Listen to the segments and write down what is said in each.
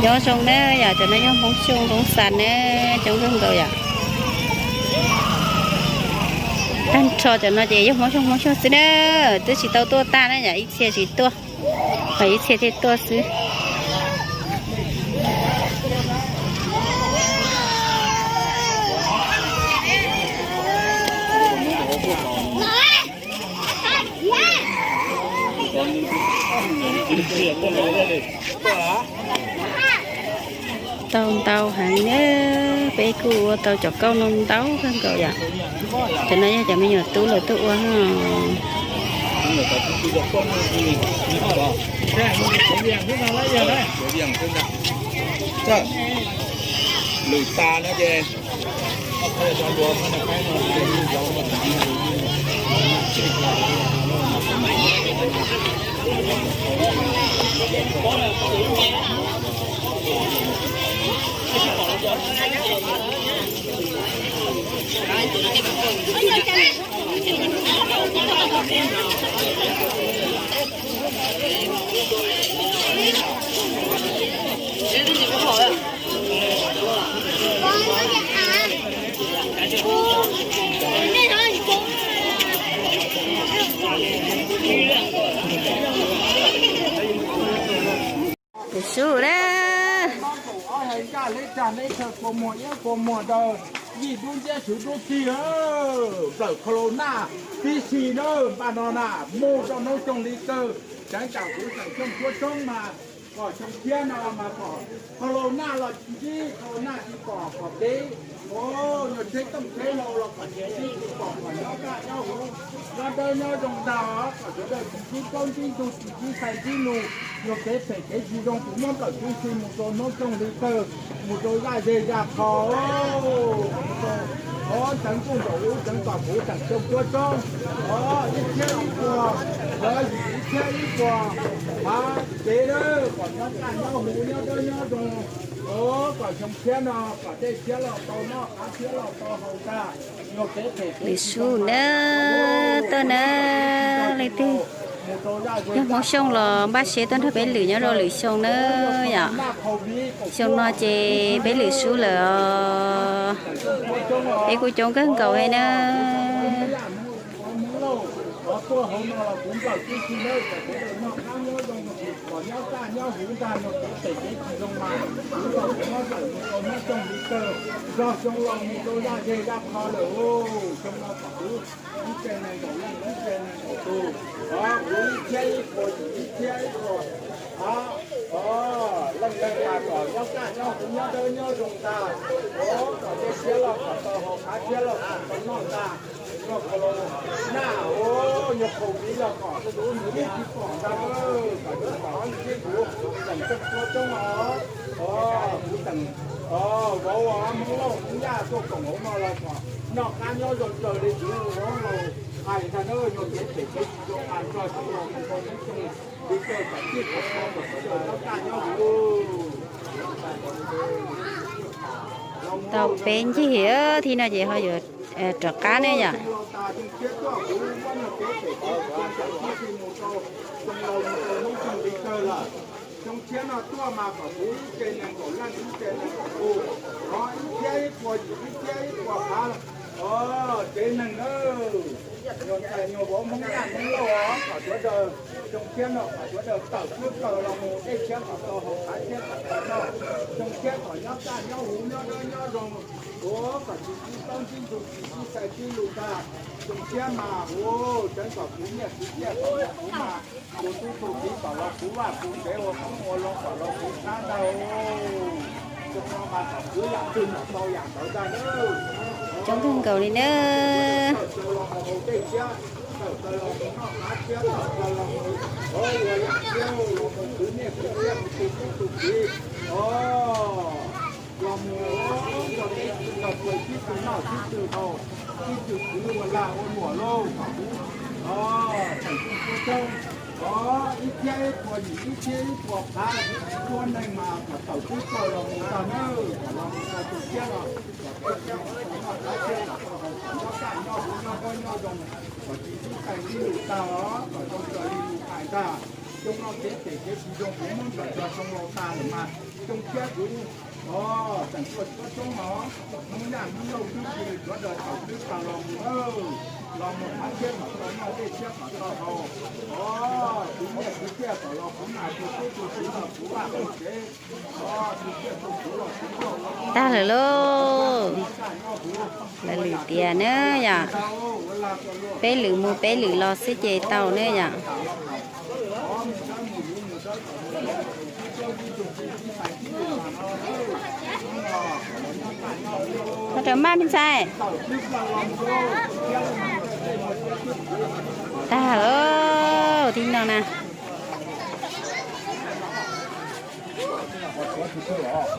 Nyob zoo na yom, cov no yog Hmoob Xyooj Hmoob Xas na, coob kawg nkaus yom. Tag nrho cov no ces yog Hmoob Xyooj Hmoob Xyooj xwb na, twb tsis tau tuaj tag na yom, ib txhia tsis tuaj, ho ib txhia thiaj tuaj xwb. Tau ntau heev na, peb kuj ua tau cov kauj no ntau kawg nkaus yom. Cov no yog cov me nyuam tub lawv tuaj ua. Lwm tas no ces Lwm sub na. Ob hais nkaj hleb tsag hleb chaw kua muag iab kua muag daw, yij dub nciab swv dub cig, nplawm khau laus naj tib si na, npaj no na mus rau hnub xyoo li kawg, tseev tsam kuv xeem Xyooj Suav Tsoob mas kom xyoo tshiab no mas kom khau laus naj los tsis ntsib, khau laus naj tsis pom kom kev, o, nyuag tsheb tooj tsheb hlau los kom tsis ntsib tsis pom kom nyob kaj nyob huv, nyob dawb nyob zoo ntag, kom sawv daws tsis ntsib plaub ntsib ntug tsis ntsib xais ntsib lus, nyuag kev phem kev tsis zoo kuv muab nplawm tib si mus rau hnub xyoo li kawg, mus rau zaj zej zaj qho, o, tseev kuj nkaum ub tseev kom kuv xeem Xyooj Suav Tsoob, o, ib txhiab ib puas, lawv yim ib txhiab ib puas, a, kev dawb kom nyob kaj nyob huv nyob dawb nyob zoo, o, kom xyoo tshiab no kom dej tshiab los tau noj qab tshiab los tau haus tag. Lwm sub na, tuaj na, leej twg yog Hmoob Xyooj los npaj siab tuaj nrog peb lwm nyob rau lwm xyoo na yom. Xyoo no ces peb lwm sub lawm os, peb kuj coob kawg nkaus li na. Nyob kaj nyob huv ntag, nyob huv pem kev tsis zoo mas kuv tau muab nplawm mus rau hnub xyoo li kawg, nrog xyoo los mus rau zaj zej zaj qho lawm. Xyoo no kom kuv ib tse nees nkaum leej ib tse nees nkaum tus, o, kuv ib txhiab ib puas yim ib txhiab ib puas, o, leej leej mas kom nyob kaj nyob huv nyob dawb nyob zoo ntag, o, kom dej tshiab los kom tau haus qab tshiab los kom tau noj ntag. Nyuag khau laus naj, o, nyuag khau viv los kom tib tsis pom ntag, kom tib pom ib txhiab kuv xeem Xyooj Suav Tsoob os, o, kuv xeem, o, vauv Hmoob Lauj Hmoob Yaj tuaj koom hauv no los kom noj qab nyob zoo raws li kuv hais ntag na, nyuag kev phem kev tsis zoo mas nrog xyoo los mus rau hnub xyoo li kawg kom tij kom txhua kom sawv daws nyob kaj nyob huv. Tau peb ncig thib no ces ho yuav rov qab ne yom. Xyoo tshiab no tuaj mas kom kuv ib tse nees nkaum leej ib tse nees nkaum tus, o, ib txhiab ib puas yim ib txhiab ib puas phav, o, tsev neeg na, nyuag ntxhais nyuag vauv Hmoob Yaj Hmoob Lauj os, kom sawv daws xyoo tshiab no kom sawv daws tawm kawg los mus dej tshiab kom tau haus qab tshiab kom tau noj, xyoo tshiab kom nyob kaj nyob huv nyob dawb nyob zoo, ua kom tsis sib paub sib ntxub tsis sib xais sib lus tag, xyoo tshiab mas ua tseev kom kuv nyiaj kuv txiaj kom kuv mas tus tub tus kiv kom los kuv vaj kuv tsev ua qoob ua loo kom los kuv sab ntag. Xyoo no mas kom kuv yam twg kom tau yam ntawd ntag. Coob kawg nkaus li na. Tawm plaws los mus haus dej tshiab, tawm plaws los mus noj qab tshiab, tawm plaws los mus ua yam tshiab los mus khwv nyiaj khwv txiaj tus tub tus kiv, o, los mus ua nrog peb txhua tus noj txhua tus haus, txhua tus khwv ua lag ua luam lauj kom kuv, o, xeem Xyooj Suav Tsoob, o, ib txhiab ib puas yim ib txhiab ib puas phav, txhua neeg mas kom tawm tib plaws los mus tag nawb, kom los mus tau tus tshiab los kom peb tshiab kom tau noj qab tshiab kom tau haus kom nyob kaj nyob huv nyob dawb nyob zoo, kom tsis sib xais sib lus tag os, kom zoo raws li lus hais ntag. Xyoo no kev phem kev tsis zoo kuv muab ntawm cov xyoo laus tas lawm mas xyoo tshiab kuv, o, tseem tuaj tsuab tsoob no, Hmoob Yaj Hmoob Lauj tib si sawv daws thaum twg tau los mus, los mus qhov tshiab kom tau noj, dej tshiab kom tau haus, o, kuv nyiaj kuv txiaj kom los kuv nas kuv tub kuv txiv los kuv vaj kuv tsev, o, kuv txiaj kuv txiv los kuv noj los kuv Tag lawm lauj. Lawv lwm tiam na yom, peb lwm mus peb lwm los xwb ces tau na yom. Ho rau maj me ntxhais. Tag lauj, tib no na.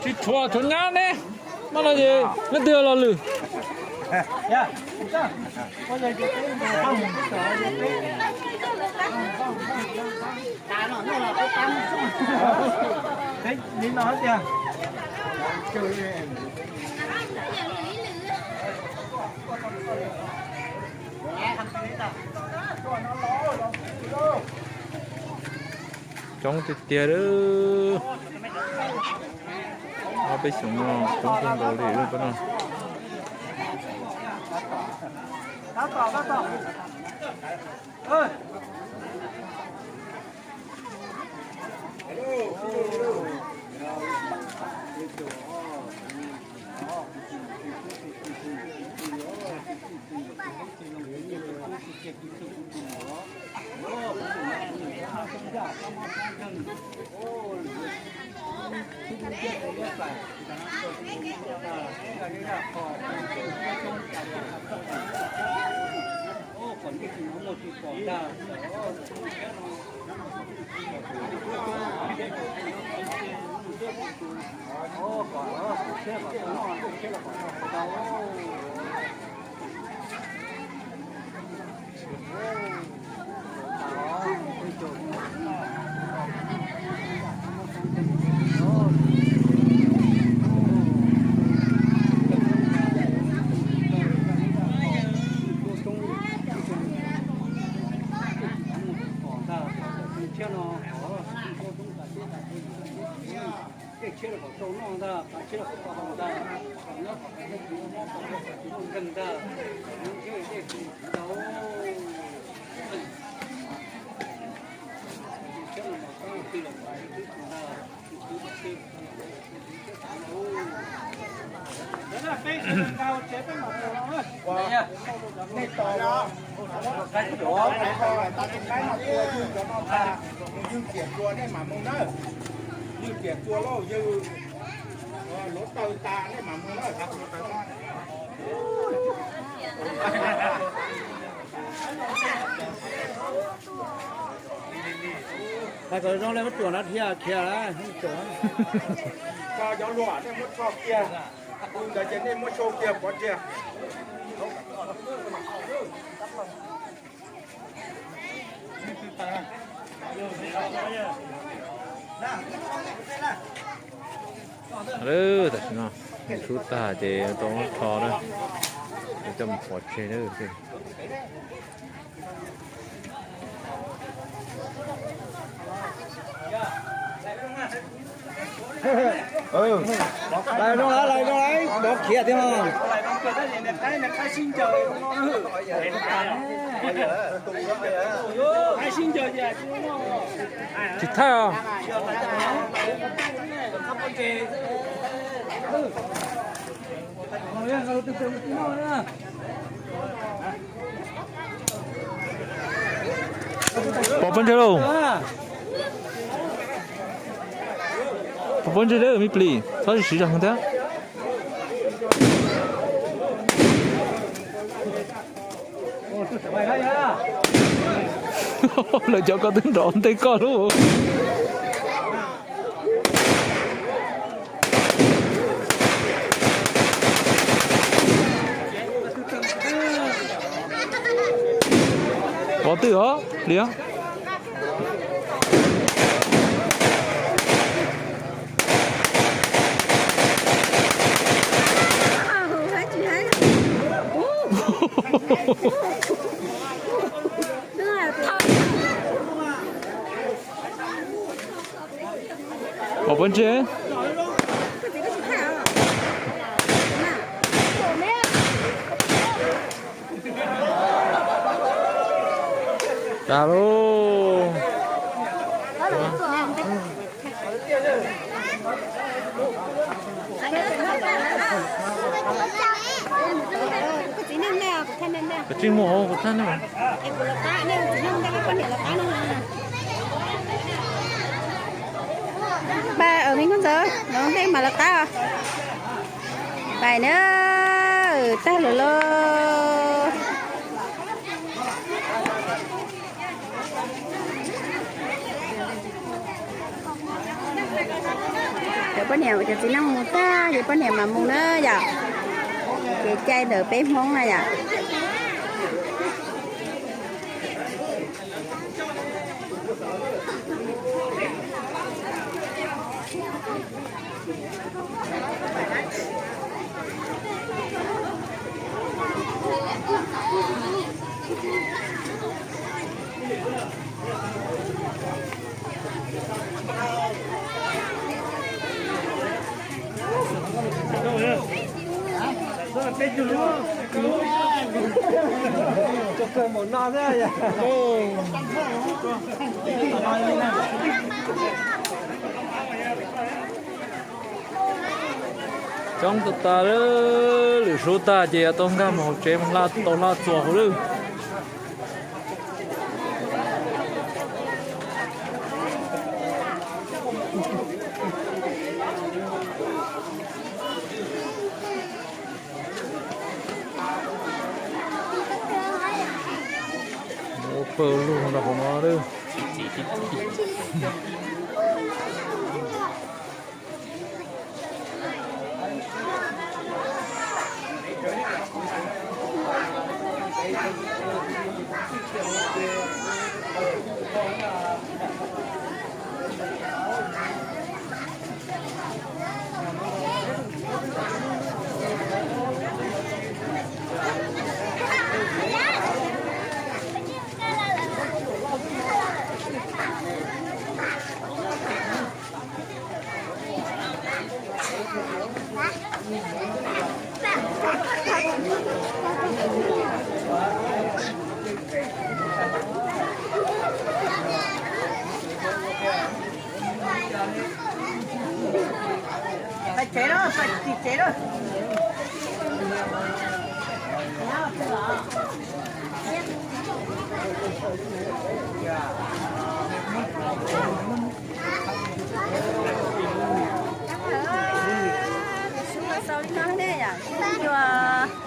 Tsis tshuav, tshuav nyab ne. Maj no ces leej twg los lwm? Coob tiag tiag. Ob peb xyoos no coob kawg nkaus li pab no. Tej tshiab los kom tau noj ntag, qav tshiab los kom tau haus ntag, kom nyob kom tau noj txiv noj nkeeg ntag, kom nyob ntsej dej tsis ntau. Tshiab no mas tau twg los kom twb tus ntag, tus twg los twb. Nej tos, tos tus qaib no tua, yug cov no tag, mus yug tiam tua nej mam mus nawb. Yug tiam tua lauj, yug luav taw tas nej mam mus nawb. Hais kom zoo li muab tsuam no dhia khiav lawm. Tso cov luam nej muab tso kiag, tus ntawd ces nej muab sau kiag pov tseg. Tam sim no nws sub tag ces tau muab rho na, coj mus pov tseg na. Lais zoo lawm, lais zoo lawm, pov khiav thiab mas. Tsis thaij os. Pov pob ntseg lauj. Pov pob ntseg lauj me plis, txhob siv zog heev thiab. Lawv cov ko twb nrov ntej koj lauj. Pov twg os, Liam? Hauv pob ntseg. Tas lauj. Koj tsis mus hauv kuv thaj no. Pab, me koj ntxawm, los ntej mas lawv qab. Pais na, tag lawm lauj. Cov poj niam, cov txiv neej mus tag ces poj niam mam mus na yom. Kev cai ntawm peb Hmoob na yom. Coob tas tas lawm, lwm sub tag ces yuav tau nkag mus hauv tsev mus hla tau hla txuas hauv lawm. Ua pawg lug rau hauv no lawm. Pais tsev lawm, pais tim tsev lawm. Xaus li no ne yom, sib yuav.